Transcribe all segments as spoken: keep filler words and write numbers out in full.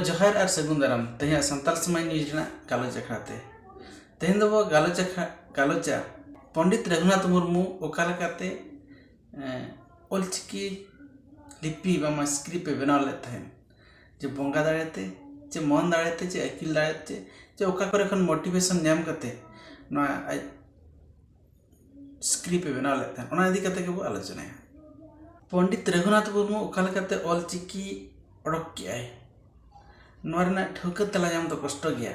ᱡᱚᱦᱟᱨ ᱟᱨ ᱥᱟᱹᱜᱩᱱ ᱫᱟᱨᱟᱢ ᱛᱮᱦᱮᱧᱟᱜ ᱥᱟᱱᱛᱟᱲ ᱥᱚᱢᱟᱡᱽ ᱱᱤᱭᱩᱡᱽ ᱨᱮᱱᱟᱜ ᱜᱟᱞᱚᱪ ᱟᱠᱷᱲᱟ ᱛᱮ᱾ ᱛᱮᱦᱮᱧ ᱫᱚᱵᱚ ᱜᱟᱞᱚᱪ ᱟᱠᱷᱲᱟ ᱜᱟᱞᱚᱪᱟ ᱯᱚᱱᱰᱤᱛ ᱨᱟᱹᱜᱷᱩᱱᱟᱛᱷ ᱢᱩᱨᱢᱩ ᱚᱠᱟ ᱞᱮᱠᱟᱛᱮ ᱮᱸ, ᱚᱞᱪᱤᱠᱤ ᱞᱤᱯᱤ ᱵᱟᱝᱢᱟ ᱥᱠᱨᱤᱯᱴ ᱮ ᱵᱮᱱᱟᱣ ᱞᱮᱫ ᱛᱟᱦᱮᱸᱫ, ᱡᱮ ᱵᱚᱸᱜᱟ ᱫᱟᱲᱮᱛᱮ, ᱪᱮ ᱢᱚᱱ ᱫᱟᱲᱮᱛᱮ, ᱪᱮ ᱟᱹᱠᱤᱞ ᱫᱟᱲᱮᱛᱮ, ᱪᱮ ᱚᱠᱟ ᱠᱚᱨᱮ ᱠᱷᱚᱱ ᱢᱳᱴᱤᱵᱷᱮᱥᱚᱱ ᱧᱟᱢ ᱠᱟᱛᱮ ᱱᱚᱣᱟ ᱟᱡ ᱥᱠᱨᱤᱯᱴ ᱮ ᱵᱮᱱᱟᱣ ᱞᱮᱫ ᱛᱟᱦᱮᱸᱫ, ᱚᱱᱟ ᱤᱫᱤ ᱠᱟᱛᱮ ᱜᱮᱵᱚ ᱟᱞᱳᱪᱚᱱᱟᱭᱟ᱾ ᱯᱚᱱᱰᱤᱛ ᱨᱟᱹᱜᱷᱩᱱᱟᱛᱷ ᱢᱩᱨᱢᱩ ᱚᱠᱟ ᱞᱮᱠᱟᱛᱮ ᱚᱞᱪᱤᱠᱤ ᱚᱰᱚᱠ ᱠᱮᱜᱼᱟᱭ, ᱱᱚᱣᱟ ᱨᱮᱱᱟᱜ ᱴᱷᱟᱹᱣᱠᱟᱹ ᱛᱮᱞᱟ ᱧᱟᱢ ᱫᱚ ᱠᱚᱥᱴᱚ ᱜᱮᱭᱟ᱾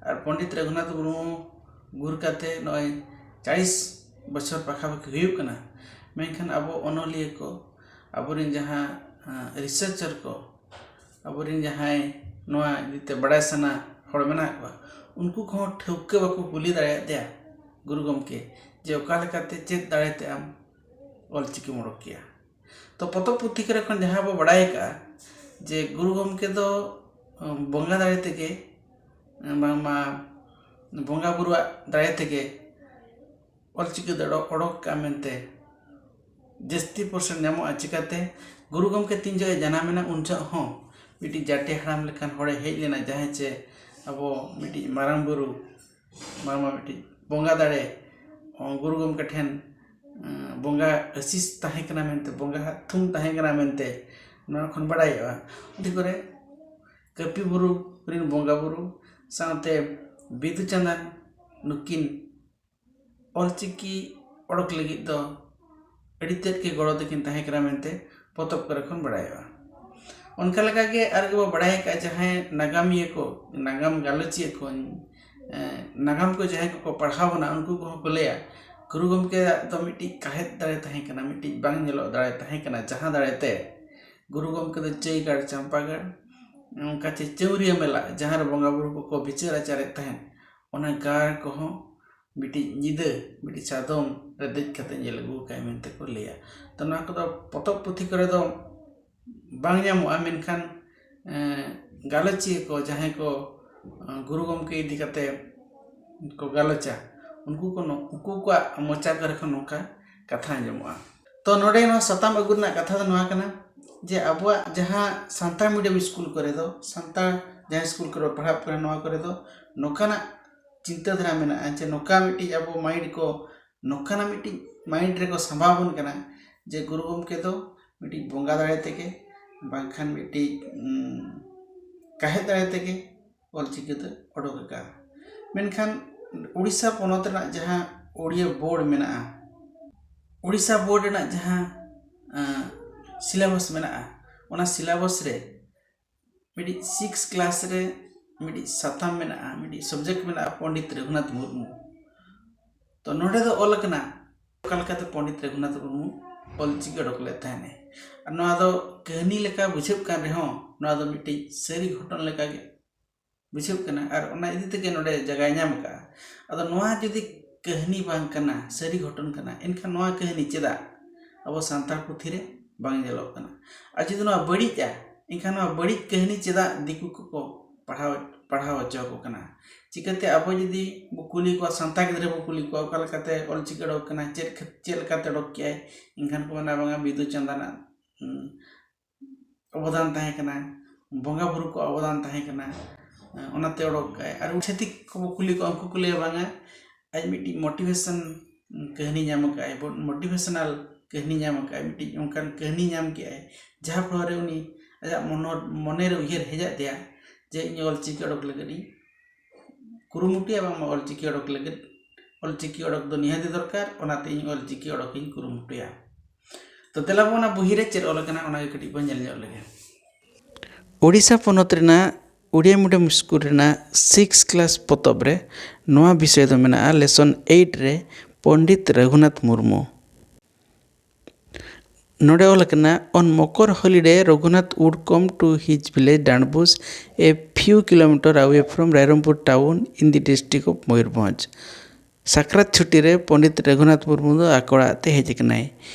ᱟᱨ ᱯᱚᱱᱰᱤᱛ ᱨᱟᱹᱜᱷᱩᱱᱟᱛᱷ ᱢᱩᱨᱢᱩ ᱜᱩᱨ ᱠᱟᱛᱮ ᱱᱚᱜᱼᱚᱭ ᱪᱟᱞᱤᱥ ᱵᱚᱪᱷᱚᱨ ᱯᱟᱠᱷᱟᱯᱟᱠᱷᱤ ᱦᱩᱭᱩᱜ ᱠᱟᱱᱟ, ᱢᱮᱱᱠᱷᱟᱱ ᱟᱵᱚ ᱚᱱᱚᱞᱤᱭᱟᱹ ᱠᱚ, ᱟᱵᱚᱨᱮᱱ ᱡᱟᱦᱟᱸ ᱨᱤᱥᱟᱨᱪᱟᱨ ᱠᱚ, ᱟᱵᱚᱨᱮᱱ ᱡᱟᱦᱟᱸᱭ ᱱᱚᱣᱟ ᱤᱫᱤᱛᱮ ᱵᱟᱲᱟᱭ ᱥᱟᱱᱟ ᱦᱚᱲ ᱢᱮᱱᱟᱜ ᱠᱚᱣᱟ, ᱩᱱᱠᱩ ᱠᱚᱦᱚᱸ ᱴᱷᱟᱹᱣᱠᱟᱹ ᱵᱟᱠᱚ ᱠᱩᱞᱤ ᱫᱟᱲᱮᱭᱟᱫᱮᱭᱟ ᱜᱩᱨᱩ ᱜᱚᱢᱠᱮ, ᱡᱮ ᱚᱠᱟ ᱞᱮᱠᱟᱛᱮ, ᱪᱮᱫ ᱫᱟᱲᱮᱛᱮ ᱟᱢ ᱚᱞᱪᱤᱠᱤᱢ ᱚᱰᱚᱠ ᱠᱮᱜᱼᱟ᱾ ᱛᱚ, ᱯᱚᱛᱚᱵ ᱯᱩᱛᱷᱤ ᱠᱚᱨᱮ ᱠᱷᱚᱱ ᱡᱟᱦᱟᱸ ᱵᱚ ᱵᱟᱲᱟᱭ ᱟᱠᱟᱫᱼᱟ ᱡᱮ ᱜᱩᱨᱩ ᱜᱚᱢᱠᱮ ᱫᱚ ᱵᱚᱸᱜᱟ ᱫᱟᱲᱮ ᱛᱮᱜᱮ, ᱵᱟᱝᱢᱟ ᱵᱚᱸᱜᱟ ᱵᱩᱨᱩᱣᱟᱜ ᱫᱟᱲᱮ ᱛᱮᱜᱮ ᱚᱞᱪᱤᱠᱤ ᱫᱚ ᱚᱰᱚᱠ ᱠᱟᱜᱼᱟ ᱢᱮᱱᱛᱮ ᱡᱟᱹᱥᱛᱤ ᱯᱟᱨᱥᱮᱱᱴ ᱧᱟᱢᱚᱜᱼᱟ᱾ ᱪᱤᱠᱟᱹᱛᱮ? ᱜᱩᱨᱩ ᱜᱚᱢᱠᱮ ᱛᱤᱱ ᱡᱚᱦᱚᱜ ᱮ ᱡᱟᱱᱟᱢ ᱮᱱᱟ, ᱩᱱ ᱡᱚᱦᱚᱜ ᱦᱚᱸ ᱢᱤᱫᱴᱤᱡ ᱡᱟᱴᱮ ᱦᱟᱲᱟᱢ ᱞᱮᱠᱟᱱ ᱦᱚᱲᱮ ᱦᱮᱡ ᱞᱮᱱᱟ, ᱡᱟᱦᱟᱸᱭ ᱪᱮ ᱟᱵᱚ ᱢᱤᱫᱴᱤᱡ ᱢᱟᱨᱟᱝ ᱵᱩᱨᱩ, ᱵᱟᱝᱢᱟ ᱢᱤᱫᱴᱤᱡ ᱵᱚᱸᱜᱟ ᱫᱟᱲᱮ, ᱜᱩᱨᱩ ᱜᱚᱢᱠᱮ ᱴᱷᱮᱱ ᱵᱚᱸᱜᱟ ᱟᱹᱥᱤᱥ ᱛᱟᱦᱮᱸ ᱠᱟᱱᱟ ᱢᱮᱱᱛᱮ, ᱵᱚᱸᱜᱟ ᱛᱷᱩᱢ ᱛᱟᱦᱮᱸ ᱠᱟᱱᱟ ᱢᱮᱱᱛᱮ ᱱᱚᱣᱟ ᱠᱷᱚᱱ ᱵᱟᱲᱟᱭᱚᱜᱼᱟ᱾ ᱚᱱᱟ ᱠᱚᱨᱮ ᱠᱟᱹᱯᱤ ᱵᱩᱨᱩ ᱨᱮᱱ ᱵᱚᱸᱜᱟ ᱵᱩᱨᱩ ᱥᱟᱶᱛᱮ ᱵᱤᱫᱩ ᱪᱟᱸᱫᱟᱱ ᱱᱩᱠᱤᱱ ᱚᱞᱪᱤᱠᱤ ᱚᱰᱚᱠ ᱞᱟᱹᱜᱤᱫ ᱫᱚ ᱟᱹᱰᱤ ᱛᱮᱫ ᱜᱮ ᱜᱚᱲᱚ ᱛᱟᱹᱠᱤᱱ ᱛᱟᱦᱮᱸ ᱠᱟᱱᱟ ᱢᱮᱱᱛᱮ ᱯᱚᱛᱚᱵ ᱠᱚᱨᱮ ᱠᱷᱚᱱ ᱵᱟᱲᱟᱭᱚᱜᱼᱟ᱾ ᱚᱱᱠᱟ ᱞᱮᱠᱟᱜᱮ ᱟᱨ ᱜᱮᱵᱚ ᱵᱟᱲᱟᱭ ᱟᱠᱟᱫᱼᱟ, ᱡᱟᱦᱟᱸᱭ ᱱᱟᱜᱟᱢᱤᱭᱟᱹ ᱠᱚ, ᱱᱟᱜᱟᱢ ᱜᱟᱞᱚᱪᱤᱭᱟᱹ ᱠᱚ, ᱮᱸ, ᱱᱟᱜᱟᱢ ᱠᱚ ᱡᱟᱦᱟᱸᱭ ᱠᱚᱠᱚ ᱯᱟᱲᱦᱟᱣ ᱵᱚᱱᱟ, ᱩᱱᱠᱩ ᱠᱚᱦᱚᱸ ᱠᱚ ᱞᱟᱹᱭᱟ, ᱜᱩᱨᱩ ᱜᱚᱢᱠᱮᱭᱟᱜ ᱫᱚ ᱢᱤᱫᱴᱤᱡ ᱠᱟᱦᱮᱫ ᱫᱟᱲᱮ ᱛᱟᱦᱮᱸ ᱠᱟᱱᱟ, ᱢᱤᱫᱴᱤᱡ ᱵᱟᱝ ᱧᱮᱞᱚᱜ ᱫᱟᱲᱮ ᱛᱟᱦᱮᱸ ᱠᱟᱱᱟ, ᱡᱟᱦᱟᱸ ᱫᱟᱲᱮᱛᱮ ᱜᱩᱨᱩ ᱜᱚᱢᱠᱮ ᱫᱚ ᱪᱟᱹᱭ ᱜᱟᱲ, ᱪᱟᱢᱯᱟ ᱜᱟᱲ, ᱚᱱᱠᱟ ᱪᱮ ᱪᱟᱹᱣᱨᱤᱭᱟᱹ ᱢᱮᱞᱟ, ᱡᱟᱦᱟᱸ ᱨᱮ ᱵᱚᱸᱜᱟ ᱵᱩᱨᱩ ᱠᱚᱠᱚ ᱵᱤᱪᱟᱹᱨ ᱟᱪᱟᱨᱮᱫ ᱛᱟᱦᱮᱸᱫ, ᱚᱱᱟ ᱜᱟᱲ ᱠᱚᱦᱚᱸ ᱢᱤᱫᱴᱤᱡ ᱧᱤᱫᱟᱹ ᱢᱤᱫᱴᱤᱡ ᱥᱟᱫᱚᱢ ᱨᱮ ᱫᱮᱡ ᱠᱟᱛᱮ ᱧᱮᱞ ᱟᱹᱜᱩ ᱟᱠᱟᱫ ᱢᱮᱱᱛᱮ ᱠᱚ ᱞᱟᱹᱭᱟ᱾ ᱛᱚ, ᱱᱚᱣᱟ ᱠᱚᱫᱚ ᱯᱚᱛᱚᱵ ᱯᱩᱛᱷᱤ ᱠᱚᱨᱮ ᱫᱚ ᱵᱟᱝ ᱧᱟᱢᱚᱜᱼᱟ, ᱢᱮᱱᱠᱷᱟᱱ, ᱮᱸ, ᱜᱟᱞᱚᱪᱤᱭᱟᱹ ᱠᱚ, ᱡᱟᱦᱟᱸᱭ ᱠᱚ, ᱮᱸ, ᱜᱩᱨᱩ ᱜᱚᱢᱠᱮ ᱤᱫᱤ ᱠᱟᱛᱮ ᱠᱚ ᱜᱟᱞᱚᱪᱟ, ᱩᱱᱠᱩ ᱠᱚ ᱱᱚ-, ᱩᱱᱠᱩ ᱠᱚᱣᱟᱜ ᱢᱚᱪᱟ ᱠᱚᱨᱮ ᱠᱷᱚᱱ ᱱᱚᱝᱠᱟ ᱠᱟᱛᱷᱟ ᱟᱸᱡᱚᱢᱚᱜᱼᱟ᱾ ᱛᱚ ᱱᱚᱰᱮ ᱱᱚᱣᱟ ᱥᱟᱛᱟᱢ ᱟᱹᱜᱩ ᱨᱮᱱᱟᱜ ᱠᱟᱛᱷᱟ ᱫᱚ ᱱᱚᱣᱟ ᱠᱟᱱᱟ ᱡᱮ ᱟᱵᱚᱣᱟᱜ ᱡᱟᱦᱟᱸ ᱥᱟᱱᱛᱟᱲ medium ᱥᱠᱩᱞ ᱠᱚᱨᱮ ᱫᱚ, ᱥᱟᱱᱛᱟᱲ ᱡᱟᱦᱟᱸ ᱥᱠᱩᱞ ᱠᱚᱨᱮ ᱯᱟᱲᱦᱟᱜ ᱠᱟᱱᱟ, ᱱᱚᱣᱟ ᱠᱚᱨᱮ ᱫᱚ ᱱᱚᱝᱠᱟᱱᱟᱜ ᱪᱤᱱᱛᱟᱹ ᱫᱷᱟᱨᱟ ᱢᱮᱱᱟᱜᱼᱟ ᱡᱮ ᱱᱚᱝᱠᱟ ᱢᱤᱫᱴᱤᱡ ᱟᱵᱚ ᱢᱟᱭᱤᱱᱰ ᱠᱚ, ᱱᱚᱝᱠᱟᱱᱟᱜ ᱢᱤᱫᱴᱤᱡ ᱢᱟᱭᱤᱱᱰ ᱨᱮᱠᱚ ᱥᱟᱢᱵᱟᱣ ᱵᱚᱱ ᱠᱟᱱᱟ ᱡᱮ ᱜᱩᱨᱩ ᱜᱚᱢᱠᱮ ᱫᱚ ᱢᱤᱫᱴᱤᱡ ᱵᱚᱸᱜᱟ ᱫᱟᱲᱮ ᱛᱮᱜᱮ, ᱵᱟᱝᱠᱷᱟᱱ ᱢᱤᱫᱴᱤᱡ ᱩᱸ, ᱠᱟᱦᱮᱫ ᱫᱟᱲᱮ ᱛᱮᱜᱮ ᱚᱞᱪᱤᱠᱤ ᱫᱚ ᱚᱰᱚᱠ ᱟᱠᱟᱫᱼᱟ᱾ ᱢᱮᱱᱠᱷᱟᱱ ᱩᱲᱤᱥᱥᱟ ᱯᱚᱱᱚᱛ ᱨᱮᱱᱟᱜ ᱡᱟᱦᱟᱸ ᱳᱲᱤᱭᱟ ᱵᱳᱨᱰ ᱢᱮᱱᱟᱜᱼᱟ, ᱩᱲᱤᱥᱥᱟ ᱵᱳᱨᱰ ᱨᱮᱱᱟᱜ ᱡᱟᱦᱟᱸ ᱥᱤᱞᱮᱵᱟᱥ ᱢᱮᱱᱟᱜᱼᱟ, ᱚᱱᱟ ᱥᱤᱞᱮᱵᱟᱥ ᱨᱮ ᱢᱤᱫᱴᱤᱡ ᱥᱤᱠᱥ ᱠᱞᱟᱥ ᱨᱮ ᱢᱤᱫᱴᱤᱡ ᱥᱟᱛᱟᱢ ᱢᱮᱱᱟᱜᱼᱟ, ᱢᱤᱫᱴᱤᱡ ᱥᱟᱵᱡᱮᱠᱴ ᱢᱮᱱᱟᱜᱼᱟ ᱯᱚᱱᱰᱤᱛ ᱨᱚᱜᱷᱩᱱᱟᱛᱷ ᱢᱩᱨᱢᱩ᱾ ᱛᱚ ᱱᱚᱰᱮ ᱫᱚ ᱚᱞ ᱟᱠᱟᱱᱟ ᱚᱠᱟ ᱞᱮᱠᱟᱛᱮ ᱯᱚᱱᱰᱤᱛ ᱨᱚᱜᱷᱩᱱᱟᱛᱷ ᱢᱩᱨᱢᱩ ᱚᱞᱪᱤᱠᱤ ᱚᱰᱚᱠ ᱞᱮᱫ ᱛᱟᱦᱮᱱᱮ᱾ ᱟᱨ ᱱᱚᱣᱟ ᱫᱚ ᱠᱟᱹᱦᱱᱤ ᱞᱮᱠᱟ ᱵᱩᱡᱷᱟᱹᱜ ᱠᱟᱱ ᱨᱮᱦᱚᱸ, ᱱᱚᱣᱟ ᱫᱚ ᱢᱤᱫᱴᱤᱡ ᱥᱟᱹᱨᱤ ᱜᱷᱚᱴᱚᱱ ᱞᱮᱠᱟᱜᱮ ᱵᱩᱡᱷᱟᱹᱜ ᱠᱟᱱᱟ ᱟᱨ ᱚᱱᱟ ᱤᱫᱤ ᱛᱮᱜᱮ ᱱᱚᱰᱮ ᱡᱟᱭᱜᱟᱭ ᱧᱟᱢ ᱟᱠᱟᱫᱼᱟ᱾ ᱟᱫᱚ ᱱᱚᱣᱟ ᱡᱩᱫᱤ ᱠᱟᱹᱦᱱᱤ ᱵᱟᱝ ᱠᱟᱱᱟ, ᱥᱟᱹᱨᱤ ᱜᱷᱚᱴᱚᱱ ᱠᱟᱱᱟ, ᱮᱱᱠᱷᱟᱱ ᱱᱚᱣᱟ ᱠᱟᱹᱦᱱᱤ ᱪᱮᱫᱟᱜ ᱟᱵᱚ ᱥᱟᱱᱛᱟᱲ ᱯᱩᱛᱷᱤ ᱨᱮ ᱵᱟᱝ ᱧᱮᱞᱚᱜ ᱠᱟᱱᱟ? ᱟᱨ ᱡᱩᱫᱤ ᱱᱚᱣᱟ ᱵᱟᱹᱲᱤᱡᱼᱟ, ᱮᱱᱠᱷᱟᱱ ᱱᱚᱣᱟ ᱵᱟᱹᱲᱤᱡ ᱠᱟᱹᱦᱱᱤ ᱪᱮᱫᱟᱜ ᱫᱤᱠᱩ ᱠᱚᱠᱚ ᱯᱟᱲᱦᱟᱣ, ᱯᱟᱲᱦᱟᱣ ᱦᱚᱪᱚ ᱟᱠᱚ ᱠᱟᱱᱟ? ᱪᱤᱠᱟᱹᱛᱮ ᱟᱵᱚ ᱡᱩᱫᱤ ᱵᱚ ᱠᱩᱞᱤ ᱠᱚᱣᱟ, ᱥᱟᱱᱛᱟᱲ ᱜᱤᱫᱽᱨᱟᱹ ᱵᱚ ᱠᱩᱞᱤ ᱠᱚᱣᱟ, "ᱚᱠᱟ ᱞᱮᱠᱟᱛᱮ ᱚᱞᱪᱤᱠᱤ ᱚᱰᱚᱠ ᱠᱟᱱᱟ, ᱪᱮᱫ ᱠᱷᱟᱹᱛ-, ᱪᱮᱫ ᱞᱮᱠᱟᱛᱮ ᱚᱰᱚᱠ ᱠᱮᱜᱼᱟᱭ?" ᱮᱱᱠᱷᱟᱱ ᱠᱚ ᱢᱮᱱᱟ, "ᱵᱟᱝᱟ, ᱵᱤᱫᱩ ᱪᱟᱸᱫᱟᱱᱟᱜ, ᱩᱸ, ᱚᱵᱚᱫᱟᱱ ᱛᱟᱦᱮᱸ ᱠᱟᱱᱟ, ᱵᱚᱸᱜᱟ ᱵᱩᱨᱩ ᱠᱚᱣᱟᱜ ᱚᱵᱚᱫᱟᱱ ᱛᱟᱦᱮᱸ ᱠᱟᱱᱟ, ᱚᱱᱟᱛᱮ ᱚᱰᱚᱠ ᱠᱟᱜᱼᱟᱭ᱾" ᱟᱨ ᱪᱷᱟᱹᱛᱤᱠ ᱠᱚᱵᱚ ᱠᱩᱞᱤ ᱠᱚᱣᱟ, ᱩᱱᱠᱩ ᱠᱚ ᱞᱟᱹᱭᱟ, "ᱵᱟᱝᱟ, ᱟᱡ ᱢᱤᱫᱴᱤᱡ ᱢᱳᱴᱤᱵᱷᱮᱥᱚᱱ ᱠᱟᱹᱦᱱᱤ ᱧᱟᱢ ᱠᱟᱜᱼᱟᱭ, ᱢᱳᱴᱤᱵᱷᱮᱥᱚᱱᱟᱞ ᱠᱟᱹᱦᱱᱤ ᱧᱟᱢ ᱠᱟᱜᱼᱟᱭ, ᱢᱤᱫᱴᱤᱡ ᱚᱱᱠᱟᱱ ᱠᱟᱹᱦᱱᱤ ᱧᱟᱢ ᱠᱮᱜᱼᱟᱭ, ᱡᱟᱦᱟᱸ ᱯᱷᱚᱞᱚ ᱨᱮ ᱩᱱᱤ ᱟᱡᱟᱜ ᱢᱚᱱᱚ-, ᱢᱚᱱᱮᱨᱮ ᱩᱭᱦᱟᱹᱨ ᱦᱮᱡ ᱟᱫ ᱫᱮᱭᱟ ᱡᱮ ᱤᱧ ᱚᱞᱪᱤᱠᱤ ᱚᱰᱚᱠ ᱞᱟᱹᱜᱤᱫ ᱤᱧ ᱠᱩᱨᱩᱢᱩᱴᱩᱭᱟ, ᱵᱟᱝᱢᱟ ᱚᱞᱪᱤᱠᱤ ᱚᱰᱚᱠ ᱞᱟᱹᱜᱤᱫ, ᱚᱞᱪᱤᱠᱤ ᱚᱰᱚᱠ ᱫᱚ ᱱᱤᱦᱟᱹᱛᱤ ᱫᱚᱨᱠᱟᱨ, ᱚᱱᱟᱛᱮ ᱤᱧ ᱚᱞᱪᱤᱠᱤ ᱚᱰᱚᱠ ᱤᱧ ᱠᱩᱨᱩᱢᱩᱴᱩᱭᱟ᱾" ᱛᱚ ᱫᱮᱞᱟ ᱵᱚᱱ ᱚᱱᱟ ᱵᱚᱦᱤ ᱨᱮ ᱪᱮᱫ ᱚᱞ ᱟᱠᱟᱱᱟ, ᱚᱱᱟᱜᱮ ᱠᱟᱹᱴᱤᱡ ᱵᱚᱱ ᱧᱮᱞ ᱧᱚᱜ ᱞᱮᱜᱮ᱾ ᱳᱰᱤᱥᱟ ᱯᱚᱱᱚᱛ ᱨᱮᱱᱟᱜ ᱩᱲᱤᱭᱟ medium ᱥᱠᱩᱞ ᱨᱮᱱᱟᱜ ᱥᱤᱠᱥ ᱠᱞᱟᱥ ᱯᱚᱛᱚᱵ ᱨᱮ ᱱᱚᱣᱟ ᱵᱤᱥᱚᱭ ᱫᱚ ᱢᱮᱱᱟᱜᱼᱟ, ᱞᱮᱥᱚᱱ ᱮᱭᱤᱴ ᱨᱮ ᱯᱚᱱᱰᱤᱛ ᱨᱚᱜᱷᱩᱱᱟᱛᱷ ᱢᱩᱨᱢᱩ᱾ ᱱᱚᱰᱮ ᱚᱞ ᱟᱠᱟᱱᱟ, "On Mokor holiday, Raghunath would come to his village Danbus, a few kilometer away from Rairampuर town in the district of Mayurbhanj." ᱥᱟᱠᱨᱟᱛ ᱪᱷᱩᱴᱤ ᱨᱮ ᱯᱚᱱᱰᱤᱛ ᱨᱚᱜᱷᱩᱱᱟᱛᱷ ᱢᱩᱨᱢᱩ ᱫᱚ ᱟᱠᱚ ᱚᱲᱟᱜ ᱛᱮ ᱦᱮᱡ ᱟᱠᱟᱱᱟᱭ᱾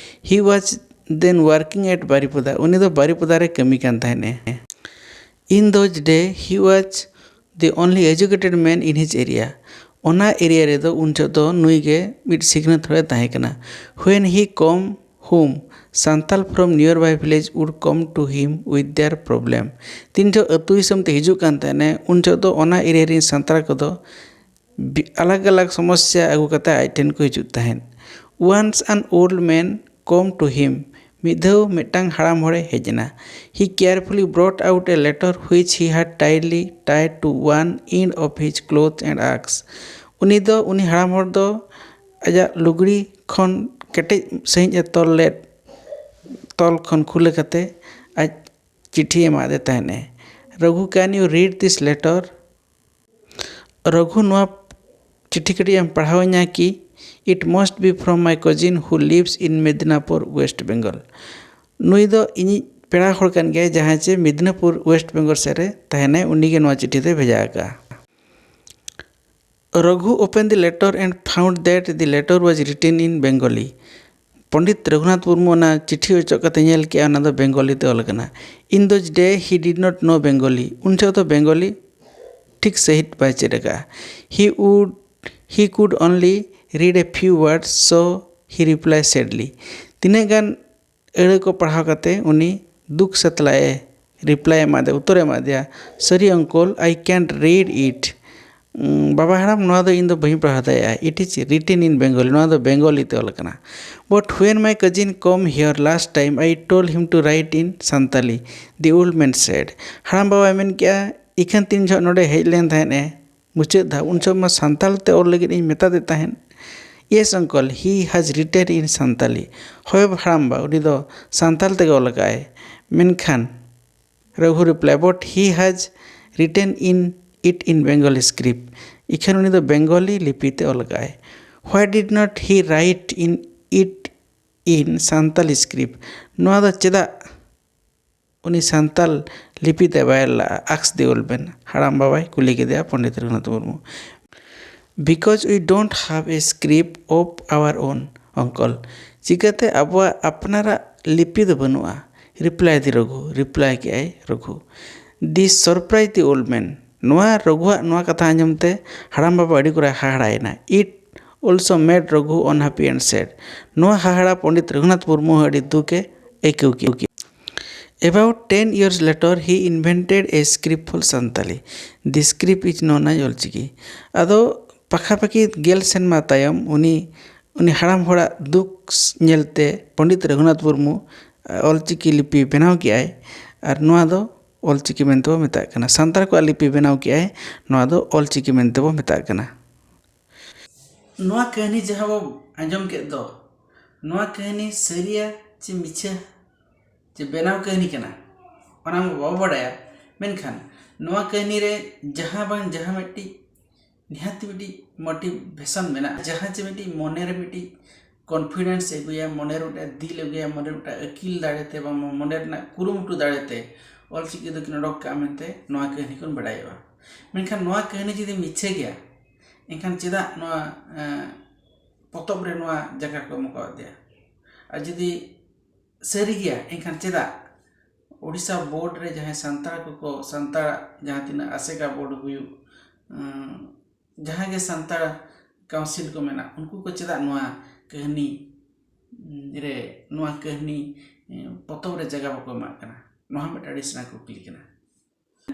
He was then working at ᱵᱟᱨᱤᱯᱚᱫᱟ᱾ ᱩᱱᱤ ᱫᱚ ᱵᱟᱨᱤᱯᱚᱫᱟ ᱨᱮ ᱠᱟᱹᱢᱤ ᱠᱟᱱ ᱛᱟᱦᱮᱱᱮ᱾ In those day, he was the only educated man in his area. ᱚᱱᱟ ᱮᱨᱤᱭᱟ ᱨᱮᱫᱚ ᱩᱱ ᱡᱚᱦᱚᱜ ᱫᱚ ᱱᱩᱭ ᱜᱮ ᱢᱤᱫ ᱥᱤᱠᱷᱱᱟᱹᱛ ᱦᱚᱲᱮ ᱛᱟᱦᱮᱸ ᱠᱟᱱᱟ᱾ When he come whom Santal from nearby village would come to him with their problem. ᱛᱤᱱ ᱡᱚᱦᱚᱜ ᱟᱹᱛᱩ ᱫᱤᱥᱚᱢ ᱛᱮ ᱦᱤᱡᱩᱜ ᱠᱟᱱ ᱛᱟᱦᱮᱱᱮ, ᱩᱱ ᱡᱚᱦᱚᱜ ᱫᱚ ᱚᱱᱟ ᱮᱨᱤᱭᱟ ᱨᱮᱱ ᱥᱟᱱᱛᱟᱲ ᱠᱚᱫᱚ ᱟᱞᱟᱜᱽ ᱟᱞᱟᱜᱽ ᱥᱚᱢᱚᱥᱥᱟ ᱟᱹᱜᱩ ᱠᱟᱛᱮ ᱟᱡ ᱴᱷᱮᱱ ᱠᱚ ᱦᱤᱡᱩᱜ ᱛᱟᱦᱮᱸᱫ᱾ Once an old man came to him. ᱢᱤᱫ ᱫᱷᱟᱣ ᱢᱤᱫᱴᱟᱝ ᱦᱟᱲᱟᱢ ᱦᱚᱲᱮ ᱦᱮᱡ ᱮᱱᱟ᱾ He carefully brought out a letter which he had tightly tied to one end of his cloth and asked. ᱩᱱᱤ ᱫᱚ, ᱩᱱᱤ ᱦᱟᱲᱟᱢ ᱦᱚᱲ ᱫᱚ ᱟᱡᱟᱜ ᱞᱩᱜᱽᱲᱤ ᱠᱷᱚᱱ ᱠᱮᱴᱮᱡ ᱥᱟᱺᱦᱤᱡ ᱮ ᱛᱚᱞ ᱞᱮᱫ, ᱛᱚᱞ ᱠᱷᱚᱱ ᱠᱷᱩᱞᱟᱹ ᱠᱟᱛᱮ ᱟᱡ ᱪᱤᱴᱷᱤ ᱮᱢᱟᱫᱮ ᱛᱟᱦᱮᱸᱫ ᱮ᱾ Raghu, can you read this letter? Raghu, ᱱᱚᱣᱟ ᱪᱤᱴᱷᱤ ᱠᱟᱹᱴᱤᱡ ᱮᱢ ᱯᱟᱲᱦᱟᱣ ᱤᱧᱟ ᱠᱤ? It must be from my cousin who lives in Medinapur, West Bengal. ᱱᱩᱭ ᱫᱚ ᱤᱧᱤᱡ ᱯᱮᱲᱟ ᱦᱚᱲ ᱠᱟᱱ ᱜᱮᱭᱟᱭ, ᱡᱟᱦᱟᱸᱭ ᱪᱮ ᱢᱮᱫᱤᱱᱟᱯᱩᱨ, ᱳᱭᱮᱥᱴ ᱵᱮᱝᱜᱚᱞ ᱥᱮᱫ ᱨᱮ ᱛᱟᱦᱮᱱᱟᱭ᱾ ᱩᱱᱤ ᱜᱮ ᱱᱚᱣᱟ ᱪᱤᱴᱷᱤ ᱫᱚᱭ ᱵᱷᱮᱡᱟ ᱟᱠᱟᱫᱼᱟ᱾ Raghu opened the letter and found that the letter was written in Bengali. Pandit Raghunath Murmu ᱚᱱᱟ ᱪᱤᱴᱷᱤ ᱚᱪᱚᱜ ᱠᱟᱛᱮ ᱧᱮᱞ ᱠᱮᱜᱼᱟ, ᱚᱱᱟ ᱫᱚ ᱵᱮᱝᱜᱚᱞᱤ ᱛᱮ ᱚᱞ ᱟᱠᱟᱱᱟ᱾ In those days he did not know Bengali. ᱩᱱ ᱡᱚᱦᱚᱜ ᱫᱚ ᱵᱮᱝᱜᱚᱞᱤ ᱴᱷᱤᱠ ᱥᱟᱺᱦᱤᱡ ᱵᱟᱭ ᱪᱮᱫ ᱟᱠᱟᱫᱼᱟ᱾ He would, he could only read a few words, so he replied sadly. ᱛᱤᱱᱟᱹᱜ ᱜᱟᱱ ᱟᱹᱲᱟᱹ ᱠᱚ ᱯᱟᱲᱦᱟᱣ ᱠᱟᱛᱮ ᱩᱱᱤ ᱫᱩᱠ ᱥᱟᱛᱞᱟᱭ ᱮ reply ᱮᱢᱟᱫᱮᱭᱟ, ᱩᱛᱛᱚᱨᱮ ᱮᱢᱟᱫᱮᱭᱟ, "Sorry uncle, I can't read it." ᱩᱸ, ᱵᱟᱵᱟ ᱦᱟᱲᱟᱢ, ᱱᱚᱣᱟ ᱫᱚ ᱤᱧ ᱫᱚ ᱵᱟᱹᱧ ᱯᱟᱲᱦᱟᱣ ᱫᱟᱲᱮᱭᱟᱜᱼᱟ᱾ It is written in Bengali. ᱱᱚᱣᱟ ᱫᱚ ᱵᱮᱝᱜᱚᱞᱤ ᱛᱮ ᱚᱞ ᱟᱠᱟᱱᱟ᱾ But when my cousin came here last time, I told him to write in Santali, the old man said. ᱦᱟᱲᱟᱢ ᱵᱟᱵᱟᱭ ᱢᱮᱱ ᱠᱮᱜᱼᱟ, ᱤᱠᱷᱟᱹᱱ ᱛᱤᱱ ᱡᱚᱦᱚᱜ ᱱᱚᱰᱮ ᱦᱮᱡ ᱞᱮᱱ ᱛᱟᱦᱮᱸᱫ ᱮ ᱢᱩᱪᱟᱹᱫ ᱫᱷᱟᱣ, ᱩᱱ ᱡᱚᱦᱚᱜ ᱢᱟ ᱥᱟᱱᱛᱟᱲ ᱛᱮ ᱚᱞ ᱞᱟᱹᱜᱤᱫ ᱤᱧ ᱢᱮᱛᱟᱫᱮ ᱛᱟᱦᱮᱸᱫ᱾ Yes uncle, he has written in Santali. ᱦᱳᱭ ᱦᱟᱲᱟᱢᱵᱟ, ᱩᱱᱤ ᱫᱚ ᱥᱟᱱᱛᱟᱲ ᱛᱮᱜᱮ ᱚᱞ ᱟᱠᱟᱫ ᱟᱭ᱾ ᱢᱮᱱᱠᱷᱟᱱ Raghu reply, but he has written in it in Bengali script. ᱤᱠᱷᱟᱹᱱ ᱩᱱᱤ ᱫᱚ ᱵᱮᱝᱜᱚᱞᱤ ᱞᱤᱯᱤ ᱛᱮ ᱚᱞ ᱟᱠᱟᱫ ᱟᱭ᱾ Why did not he write in it in Santali script? ᱱᱚᱣᱟ ᱫᱚ ᱪᱮᱫᱟᱜ ᱩᱱᱤ ᱥᱟᱱᱛᱟᱞ ᱞᱤᱯᱤ ᱛᱮ ᱵᱟᱭ ᱚᱞ ᱞᱟᱜᱼᱟ? Asked the old man. ᱦᱟᱲᱟᱢ ᱵᱟᱵᱟᱭ ᱠᱩᱞᱤ ᱠᱮᱫᱮᱭᱟ Pandit Raghunath Murmu. Because we don't have a script of our own, uncle. ᱪᱤᱠᱟᱹᱛᱮ ᱟᱵᱚᱣᱟᱜ ᱟᱯᱱᱟᱨᱟᱜ ᱞᱤᱯᱤ ᱫᱚ ᱵᱟᱹᱱᱩᱜᱼᱟ? Reply the ᱨᱚᱜᱷᱩ, ᱨᱤᱯᱞᱟᱭ ᱠᱮᱜᱼᱟᱭ Raghu. This surprised the old man. ᱱᱚᱣᱟ ᱨᱚᱜᱷᱩᱣᱟᱜ ᱱᱚᱣᱟ ᱠᱟᱛᱷᱟ ᱟᱸᱡᱚᱢ ᱛᱮ ᱦᱟᱲᱟᱢ ᱵᱟᱵᱟ ᱟᱹᱰᱤ ᱠᱚ ᱦᱟᱦᱟᱲᱟᱭᱮᱱᱟ᱾ It also made Raghu unhappy and sad. ᱱᱚᱣᱟ ᱦᱟᱦᱟᱲᱟ ᱯᱚᱸᱰᱤᱛ ᱨᱚᱜᱷᱩᱱᱟᱛᱷ ᱢᱩᱨᱢᱩ ᱦᱚᱸ ᱟᱹᱰᱤ ᱫᱩᱠ ᱮ ᱟᱹᱭᱠᱟᱹᱣ ᱠᱮᱫᱟ᱾ About ten years later, he invented a script for Santali. This script is known as Ol Chiki. ᱟᱫᱚ ᱯᱟᱠᱷᱟᱯᱟᱠᱷᱤ ᱜᱮᱞ ᱥᱮᱨᱢᱟ ᱛᱟᱭᱚᱢ ᱩᱱᱤ ᱩᱱᱤ ᱦᱟᱲᱟᱢ ᱦᱚᱲᱟᱜ ᱫᱩᱠ ᱧᱮᱞᱛᱮ ᱯᱚᱸᱰᱤᱛ ᱨᱚᱜᱷᱩᱱᱟᱛᱷ ᱢᱩᱨᱢᱩ ᱚᱞᱪᱤᱠᱤ ᱞᱤᱯᱤ ᱵᱮᱱᱟᱣ ᱠᱮᱜᱼᱟᱭ᱾ ᱟᱨ ᱱᱚᱣᱟ ᱫᱚ ᱚᱞᱪᱤᱠᱤ ᱢᱮᱱᱛᱮ ᱵᱚ ᱢᱮᱛᱟᱜ ᱠᱟᱱᱟ᱾ ᱥᱟᱱᱛᱟᱲ ᱠᱚᱣᱟᱜ ᱞᱤᱯᱤ ᱵᱮᱱᱟᱣ ᱠᱮᱜᱼᱟᱭ, ᱱᱚᱣᱟ ᱫᱚ ᱚᱞᱪᱤᱠᱤ ᱢᱮᱱᱛᱮ ᱵᱚ ᱢᱮᱛᱟᱜ ᱠᱟᱱᱟ᱾ ᱱᱚᱣᱟ ᱠᱟᱹᱦᱱᱤ ᱡᱟᱦᱟᱸ ᱵᱚ ᱟᱸᱡᱚᱢ ᱠᱮᱫ ᱫᱚ, ᱱᱚᱣᱟ ᱠᱟᱹᱦᱱᱤ ᱥᱟᱹᱨᱤᱭᱟ ᱪᱮ ᱢᱤᱪᱷᱟᱹ ᱪᱮ ᱵᱮᱱᱟᱣ ᱠᱟᱹᱦᱱᱤ ᱠᱟᱱᱟ, ᱚᱱᱟ ᱢᱟ ᱵᱟᱵᱚ ᱵᱟᱰᱟᱭᱟ᱾ ᱢᱮᱱᱠᱷᱟᱱ ᱱᱚᱣᱟ ᱠᱟᱹᱦᱱᱤ ᱨᱮ ᱡᱟᱦᱟᱸ ᱵᱟᱝ ᱡᱟᱦᱟᱸ ᱢᱤᱫᱴᱤᱡ ᱱᱤᱦᱟᱹᱛ ᱢᱤᱫᱴᱤᱡ motivation ᱢᱮᱱᱟᱜᱼᱟ, ᱡᱟᱦᱟᱸ ᱪᱮ ᱢᱤᱫᱴᱤᱡ ᱢᱚᱱᱮᱨᱮ ᱢᱤᱫᱴᱤᱡ confidence ᱮ ᱟᱹᱜᱩᱭᱟ, ᱢᱚᱱᱮᱨᱮ ᱢᱤᱫᱴᱤᱡ ᱫᱤᱞ ᱮ ᱟᱹᱜᱩᱭᱟ, ᱢᱚᱱᱮᱨᱮ ᱢᱤᱫᱴᱤᱡ ᱟᱹᱠᱤᱞ ᱫᱟᱲᱮᱛᱮ ᱵᱟᱝ ᱢᱚᱱᱮ ᱨᱮᱱᱟᱜ ᱠᱩᱨᱩᱢᱩᱴᱩ ᱫᱟᱲᱮᱛᱮ ᱚᱞᱪᱤᱠᱤ ᱫᱚᱠᱤᱱ ᱚᱰᱚᱠ ᱠᱟᱜᱼᱟ ᱢᱮᱱᱛᱮ ᱱᱚᱣᱟ ᱠᱟᱹᱦᱱᱤ ᱠᱷᱚᱱ ᱵᱟᱰᱟᱭᱚᱜᱼᱟ᱾ ᱢᱮᱱᱠᱷᱟᱱ ᱱᱚᱣᱟ ᱠᱟᱹᱦᱱᱤ ᱡᱩᱫᱤ ᱢᱤᱪᱷᱟᱹ ᱜᱮᱭᱟ, ᱮᱱᱠᱷᱟᱱ ᱪᱮᱫᱟᱜ ᱱᱚᱣᱟ, ᱮᱸ, ᱯᱚᱛᱚᱵ ᱨᱮ ᱱᱚᱣᱟ ᱡᱟᱭᱜᱟ ᱠᱚ ᱮᱢ ᱠᱟᱣᱫᱮᱭᱟ? ᱟᱨ ᱡᱩᱫᱤ ᱥᱟᱹᱨᱤ ᱜᱮᱭᱟ, ᱮᱱᱠᱷᱟᱱ ᱪᱮᱫᱟᱜ ᱳᱰᱤᱥᱟ ᱵᱳᱨᱰ ᱨᱮ ᱡᱟᱦᱟᱸᱭ ᱥᱟᱱᱛᱟᱲ ᱠᱚᱠᱚ, ᱥᱟᱱᱛᱟᱲᱟᱜ ᱡᱟᱦᱟᱸ ᱛᱤᱱᱟᱹᱜ ᱟᱥᱮᱠᱟ ᱵᱳᱨᱰ ᱦᱩᱭᱩᱜ, ᱩᱸ, ᱡᱟᱦᱟᱸ ᱜᱮ ᱥᱟᱱᱛᱟᱲ ᱠᱟᱣᱩᱱᱥᱤᱞ ᱠᱚ ᱢᱮᱱᱟᱜ, ᱩᱱᱠᱩ ᱠᱚ ᱪᱮᱫᱟᱜ ᱱᱚᱣᱟ ᱠᱟᱹᱦᱱᱤ, ᱩᱸ, ᱨᱮ, ᱱᱚᱣᱟ ᱠᱟᱹᱦᱱᱤ, ᱩᱸ, ᱯᱚᱛᱚᱵ ᱨᱮ ᱡᱟᱭᱜᱟ ᱵᱟᱠᱚ ᱮᱢᱟᱜ ᱠᱟᱱᱟ? ᱱᱚᱣᱟ ᱦᱚᱸ ᱢᱤᱫᱴᱟᱝ ᱟᱹᱰᱤ ᱥᱮᱬᱟ ᱠᱩᱠᱞᱤ ᱠᱟᱱᱟ᱾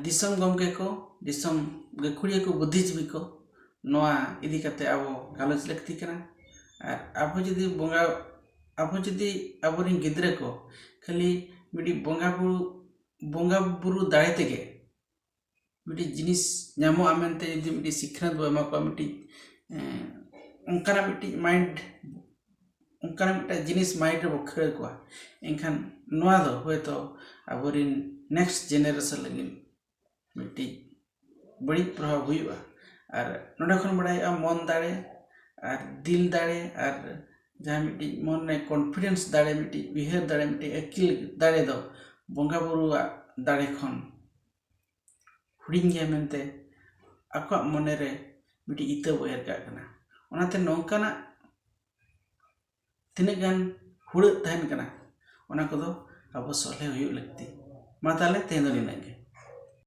ᱫᱤᱥᱚᱢ ᱜᱚᱢᱠᱮ ᱠᱚ, ᱫᱤᱥᱚᱢ ᱜᱟᱹᱠᱷᱩᱲᱤᱭᱟᱹ ᱠᱚ, ᱵᱩᱫᱽᱫᱷᱤᱡᱤᱵᱤ ᱠᱚ, ᱱᱚᱣᱟ ᱤᱫᱤ ᱠᱟᱛᱮ ᱟᱵᱚ ᱜᱟᱞᱚᱪ ᱞᱟᱹᱠᱛᱤ ᱠᱟᱱᱟ᱾ ᱟᱨ ᱟᱵᱚ ᱡᱩᱫᱤ ᱵᱚᱸᱜᱟ, ᱟᱵᱚ ᱡᱩᱫᱤ ᱟᱵᱚᱨᱮᱱ ᱜᱤᱫᱽᱨᱟᱹ ᱠᱚ ᱠᱷᱟᱹᱞᱤ ᱢᱤᱫᱴᱤᱡ ᱵᱚᱸᱜᱟ ᱵᱩᱨᱩ, ᱵᱚᱸᱜᱟ ᱵᱩᱨᱩ ᱫᱟᱲᱮ ᱛᱮᱜᱮ ᱢᱤᱫᱴᱤᱡ ᱡᱤᱱᱤᱥ ᱧᱟᱢᱚᱜᱼᱟ ᱢᱮᱱᱛᱮ ᱡᱩᱫᱤ ᱢᱤᱫᱴᱤᱡ ᱥᱤᱠᱷᱱᱟᱹᱛ ᱵᱚ ᱮᱢᱟ ᱠᱚᱣᱟ, ᱢᱤᱫᱴᱤᱡ, ᱮᱸ, ᱚᱱᱠᱟᱱᱟᱜ ᱢᱤᱫᱴᱤᱡ mind, ᱚᱱᱠᱟᱱᱟᱜ ᱢᱤᱫᱴᱤᱡ ᱡᱤᱱᱤᱥ mind ᱨᱮᱵᱚ ᱠᱷᱟᱹᱲ ᱠᱚᱣᱟ, ᱮᱱᱠᱷᱟᱱ ᱱᱚᱣᱟ ᱫᱚ ᱦᱚᱭᱛᱳ ᱟᱵᱚᱨᱮᱱ next generation ᱞᱟᱹᱜᱤᱫ ᱢᱤᱫᱴᱤᱡ ᱵᱟᱹᱲᱤᱡ ᱯᱨᱚᱵᱷᱟᱵᱽ ᱦᱩᱭᱩᱜᱼᱟ᱾ ᱟᱨ ᱱᱚᱰᱮ ᱠᱷᱚᱱ ᱵᱟᱲᱟᱭᱚᱜᱼᱟ, ᱢᱚᱱ ᱫᱟᱲᱮ ᱟᱨ ᱫᱤᱞ ᱫᱟᱲᱮ ᱟᱨ ᱡᱟᱦᱟᱸ ᱢᱤᱫᱴᱤᱡ ᱢᱚᱱ ᱨᱮ confidence ᱫᱟᱲᱮ, ᱢᱤᱫᱴᱤᱡ ᱩᱭᱦᱟᱹᱨ ᱫᱟᱲᱮ, ᱢᱤᱫᱴᱤᱡ ᱟᱹᱠᱤᱞ ᱫᱟᱲᱮ ᱫᱚ ᱵᱚᱸᱜᱟ ᱵᱩᱨᱩᱣᱟᱜ ᱫᱟᱲᱮ ᱠᱷᱚᱱ ᱦᱩᱰᱤᱧ ᱜᱮᱭᱟ ᱢᱮᱱᱛᱮ ᱟᱠᱚᱣᱟᱜ ᱢᱚᱱᱮ ᱨᱮ ᱢᱤᱫᱴᱤᱡ ᱤᱛᱟᱹ ᱵᱚ ᱮᱨ ᱠᱟᱜ ᱠᱟᱱᱟ᱾ ᱚᱱᱟᱛᱮ ᱱᱚᱝᱠᱟᱱᱟᱜ ᱛᱤᱱᱟᱹᱜ ᱜᱟᱱ ᱦᱩᱲᱟᱹᱜ ᱛᱟᱦᱮᱱ ᱠᱟᱱᱟ, ᱚᱱᱟ ᱠᱚᱫᱚ ᱟᱵᱚ ᱥᱚᱞᱦᱮ ᱦᱩᱭᱩᱜ ᱞᱟᱹᱠᱛᱤ᱾ ᱢᱟ ᱛᱟᱦᱞᱮ ᱛᱮᱦᱮᱧ ᱫᱚ ᱱᱤᱱᱟᱹᱜ ᱜᱮ᱾